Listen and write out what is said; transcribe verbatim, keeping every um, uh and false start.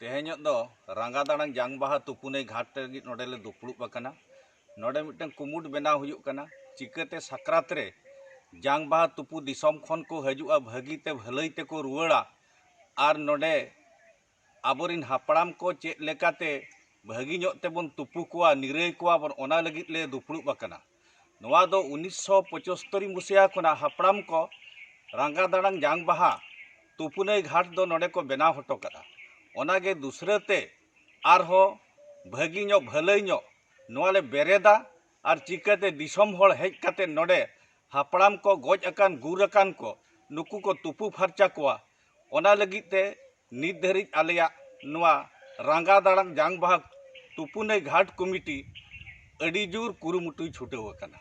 ᱛᱮᱦᱮᱧᱚᱜ ᱫᱚ ᱨᱟᱸᱜᱟ ᱫᱟᱲᱟᱝ ᱡᱟᱝ ᱵᱟᱦᱟ ᱛᱩᱯᱩᱱᱟᱹᱭ ᱜᱷᱟᱴ ᱞᱟᱹᱜᱤᱫ ᱱᱚᱰᱮ ᱞᱮ ᱫᱩᱯᱲᱩᱵ ᱟᱠᱟᱱᱟ᱾ ᱱᱚᱰᱮ ᱢᱤᱫᱴᱟᱝ ᱠᱩᱢᱩᱴ ᱵᱮᱱᱟᱣ ᱦᱩᱭᱩᱜ ᱠᱟᱱᱟ, ᱪᱤᱠᱟᱹᱛᱮ ᱥᱟᱠᱨᱟᱛ ᱨᱮ ᱡᱟᱝ ᱵᱟᱦᱟ ᱛᱩᱯᱩ ᱫᱤᱥᱚᱢ ᱠᱷᱚᱱ ᱠᱚ ᱦᱤᱡᱩᱜᱼᱟ, ᱵᱷᱟᱹᱜᱤ ᱛᱮ ᱵᱷᱟᱹᱞᱟᱹᱭ ᱛᱮᱠᱚ ᱨᱩᱣᱟᱹᱲᱟ᱾ ᱟᱨ ᱱᱚᱰᱮ ᱟᱵᱚᱨᱤᱱ ᱦᱟᱯᱲᱟᱢ ᱠᱚ ᱪᱮᱫ ᱞᱮᱠᱟᱛᱮ ᱵᱷᱟᱹᱜᱤ ᱧᱚᱜ ᱛᱮᱵᱚᱱ ᱛᱩᱯᱩ ᱠᱚᱣᱟ, ᱱᱤᱨᱟᱹᱭ ᱠᱚᱣᱟ ᱵᱚᱱ, ᱚᱱᱟ ᱞᱟᱹᱜᱤᱫ ᱞᱮ ᱫᱩᱯᱲᱩᱵ ᱟᱠᱟᱱᱟ᱾ ᱱᱚᱣᱟ ᱫᱚ ᱩᱱᱤᱥᱥᱚ ᱯᱚᱸᱪᱟᱛᱛᱳᱨ ᱢᱩᱥᱤᱭᱟ ᱠᱷᱚᱱᱟᱜ ᱦᱟᱯᱲᱟᱢ ᱠᱚ ᱨᱟᱸᱜᱟ ᱫᱟᱲᱟᱝ ᱡᱟᱝ ᱵᱟᱦᱟ ᱛᱩᱯᱩᱱᱟᱹᱭ ᱜᱷᱟᱴ ᱫᱚ ᱱᱚᱰᱮ ᱠᱚ ᱵᱮᱱᱟᱣ ᱦᱚᱴᱚ ᱠᱟᱫᱟ᱾ ᱚᱱᱟᱜᱮ ᱫᱩᱥᱨᱟᱹ ᱛᱮ ᱟᱨᱦᱚᱸ ᱵᱷᱟᱹᱜᱤ ᱧᱚᱜ, ᱵᱷᱟᱹᱞᱟᱹᱭ ᱧᱚᱜ ᱱᱚᱣᱟ ᱞᱮ ᱵᱮᱨᱮᱫᱟ᱾ ᱟᱨ ᱪᱤᱠᱟᱹᱛᱮ ᱫᱤᱥᱚᱢ ᱦᱚᱲ ᱦᱮᱡ ᱠᱟᱛᱮ ᱱᱚᱰᱮ ᱦᱟᱯᱲᱟᱢ ᱠᱚ ᱜᱚᱡ ᱟᱠᱟᱱ, ᱜᱩᱨ ᱟᱠᱟᱱ ᱠᱚ, ᱱᱩᱠᱩ ᱠᱚ ᱛᱩᱯᱩ ᱯᱷᱟᱨᱪᱟ ᱠᱚᱣᱟ, ᱚᱱᱟ ᱞᱟᱹᱜᱤᱫ ᱛᱮ ᱱᱤᱛ ᱫᱷᱟᱹᱨᱤᱡ ᱟᱞᱮᱭᱟᱜ ᱱᱚᱣᱟ ᱨᱟᱸᱜᱟ ᱫᱟᱲᱟᱝ ᱡᱟᱝ ᱵᱟᱦᱟ ᱛᱩᱯᱩᱱᱟᱹᱭ ᱜᱷᱟᱴ ᱠᱚᱢᱤᱴᱤ ᱟᱹᱰᱤ ᱡᱳᱨ ᱠᱩᱨᱩᱢᱩᱴᱩᱭ ᱪᱷᱩᱴᱟᱹᱣ ᱟᱠᱟᱱᱟ᱾